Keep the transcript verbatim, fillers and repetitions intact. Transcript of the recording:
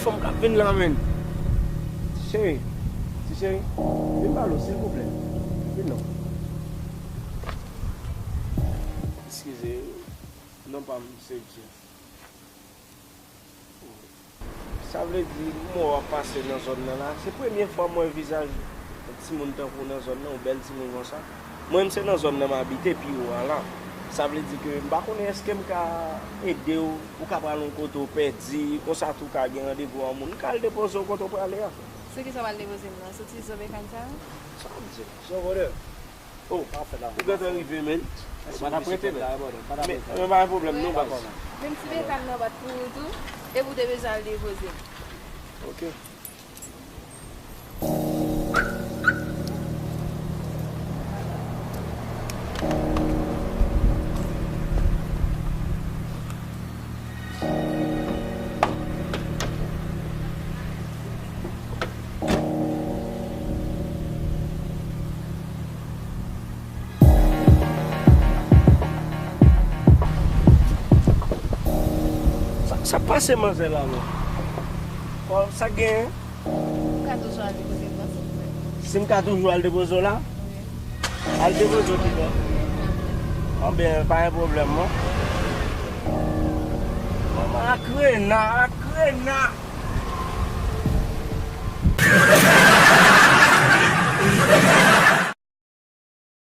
Fanm k ap vin la, menn. Cheri, ti cheri, vin pale w, silvouplè. Vin non. Eskize, non pa m se Jeff. Sa vle di, m wè w ap pase nan zòn nan la. Se premye fwa m wè vizaj yon timoun tankou w nan zòn nan, yon bèl timoun konsa. Mwen menm se nan zòn nan m abite, pi wo a la. Sa vle di ke m pa konnen èske m ka ede w, ou ka pral yon kote w pèdi, konsa tou w ka gen randevou a yon moun. M ka al depoze w kote w prale a. Se kisa w al depoze m nan? Soti Zobekan sa? Sa w ap di la? Se yon vòlè. Oh, ou gentan rive, menn. Ou pa t ap rete, menn. Men, men pa gen pwoblèm, non, baz. Menm ti bekan nan bat pou ou tou, epi w te bezwen al depoze m. Ok. Sa, sa k pase manzè la menm? Kò, sa k genyen? Ou ka toujou al depoze m nan, silvouplè. Si m ka toujou al depoze w la? Wi. Al depoze w kibò? Anben, pa gen pwoblèm, non. Manman, akrena, akrena!